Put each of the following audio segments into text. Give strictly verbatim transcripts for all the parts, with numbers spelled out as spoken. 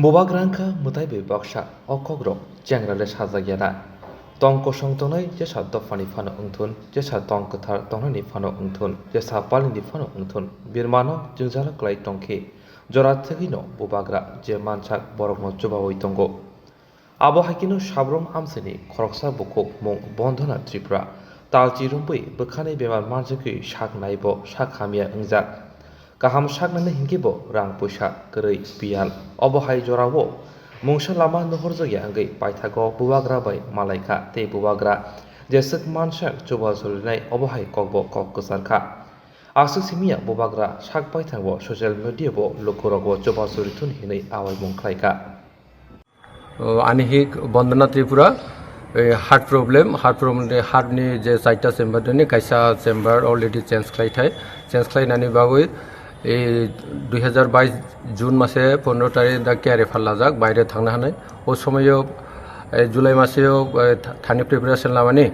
Bubagra wngkha mwtai bai baksa, o kokrok chengra le sajak ya na. Tong kosong tongnai jesa dophani phano wngthun, jesa tong kwthar tongnani phano wngthun, jesa palini phano wngthun, birmano jwngjalo kwlai tongkhe, jora thwgwino bubagra je mansak borokno chubaui tongo. Abo hai kheno Sabrum amchaini khoroksa bukhuk mung Bondona Tripura talchi rumbui bwkhani bemar manjagwi sak naibo sak hamya wngjak. Kaham saknani hinkhe bo rang puisa kwrwi piyal. Obo hai jorao mungsa lama nuhorjakya wngwi paithago bubagra bai malaikha tei bubagra jeswk mansak chubajulinai obo hai kokbo kok kwcharkha. Aswk simiya bubagra sak paithango social media bo lukurokbo chubajurithun hinwi awaimung khlaikha. O, ani hik Bondona Tripura, e, heart problem, heart problem de, heart ni je chaita chamber dini, kaisa chamber already change khlai thai, change khlai nani bagwi, e, dui hazar bais June mase pondro tarik da care refer lajak, baire thangna hanai. O somoyo, e, July maseo, e, tha-, thani preparation lamani,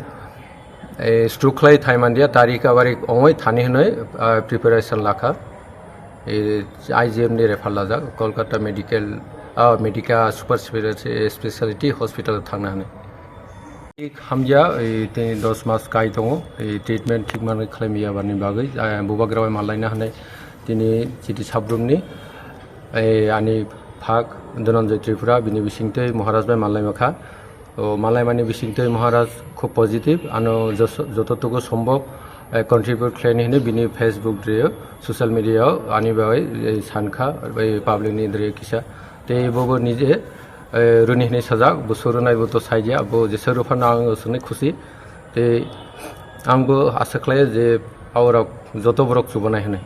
e, stroke khlai thai mandia, tarik abarik ongoi thani hinoi, ah, preparation lakha. E, I G M ni refer lajak, Kolkata Medical, ah, Medica Super Speciality, Speciality Hospital thangna hinoi. Hamya, e, tini dos mas kai tongo, e, treatment thik manwi khlai miya bani bagwi, ah, bubagra bai malaina hinoi tini chiti Sabrum ni, e, ani phak Dhananjay Tripura, bini bisingtwi Maharaj bai malai makha. O malaimani bisingtwi Maharaj khub positive, ano jos-, jototuku sombhob, eh, contribute khlaini hinwi bini Facebook drio, social media o ani bagwi, eh, sankha, eh, public ni drio kisa. Tei bobo nije, eh, rwni hinwi sajak, bo suru nai bo to saiya, bo jesa rwphano ang swkni khusi. Tei ang bo asa khlai je aborok joto borok chubanai hinwi.